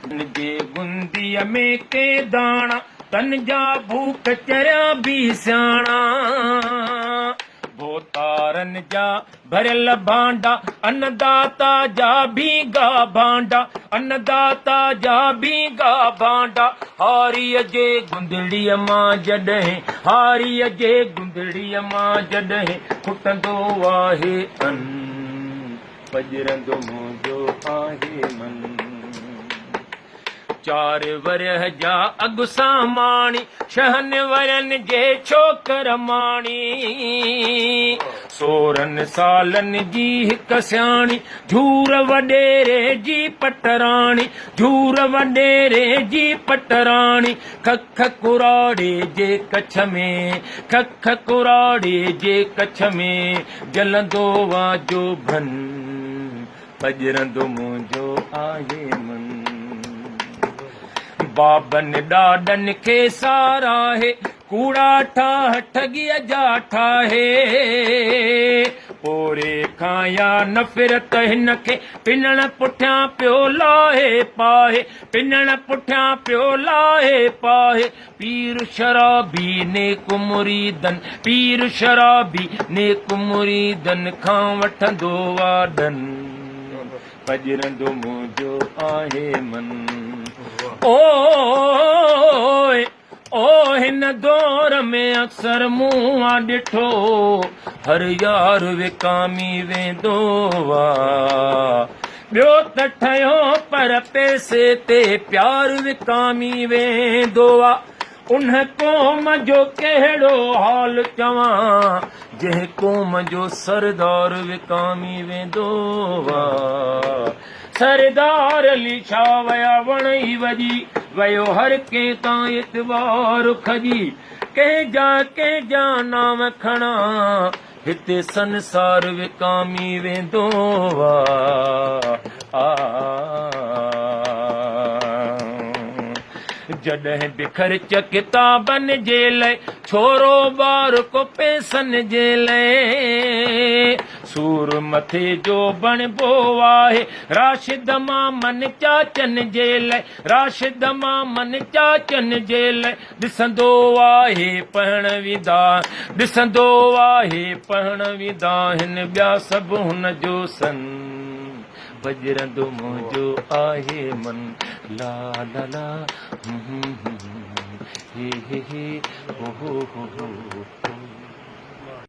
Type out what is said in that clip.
تن جي گنديء ۾ ڪي داڻا، تن جا ڀوڪ چريا به سياڻا. ڀوتارن جا ڀريل ڀانڊا، انّداتا جا ڀينگا ڀانڊا، انّداتا جا ڀينگا ڀانڊا. هاريء جي گندڙيء مان جڏهن، هاريء جي گندڙيء مان جڏهن کٽندو آهي ان. پڄرندو منهنجو آهي من. چار ورهيه جا اڳ ساماڻي، ڇهن ورهين جي ڇوڪر ماڻي. سورهن سالن جي هڪ سياڻي، جھور وڏيري جي پٽراڻي، جھور وڏيري جي پٽراڻي. کک ڪراڙي جي ڪڇ ۾، کک ڪراڙي جي ڪڇ ۾، جلندو آ جو ڀن، پڄرندو منهنجو آهي من. بابن ڏاڏن کي ساراهي، ڪوڙا ٺاهه ٺڳيء جا ٺاهي. پوري کان يا نفرت هن کي، پنڻ پٺيان پيو لاهي پاهي، پنڻ پٺيان پيو لاهي پاهي. پير شرابي نيڪ مريدن، پير شرابي نيڪ مريدن کان وٺندو آ ڏن، پڄرندو منهنجو آهي من. اوء او هن دور ۾ اڪثر مون آ ڏٺو، هر يار وڪامي ويندو آ. ٻيو ته ٺهيو پر پئسي تي پيار وڪامي ويندو آ. ان قوم جو ڪهڙو حال چوان، جنهن قوم جو سردار وڪامي ويندو آ. سردار علي شاهه ويا وڻ ئي وڄي ويو هر ڪنهن تان اعتبار کڄي ڪنهن جا ڪنهن جا نانء کڻان هتي سنسار وڪامي ويندو آ. جڏهن به خرچ ڪتابن جي لئه، ڇورو ٻار ڪو پئسن جي لئه، سور مٿي جو بڻبو آهي، راشد مامن چاچن جي لئه، راشد مامن چاچن جي لئه. ڏسندو آهي پهڻ ويندا، ڏسندو آهي پهڻ ويندا هن ٻيا سڀ هن جو سن، پڄرندو منهنجو آهي من، لا لا لا هون هون هون هي هي هي هو هو هو هو.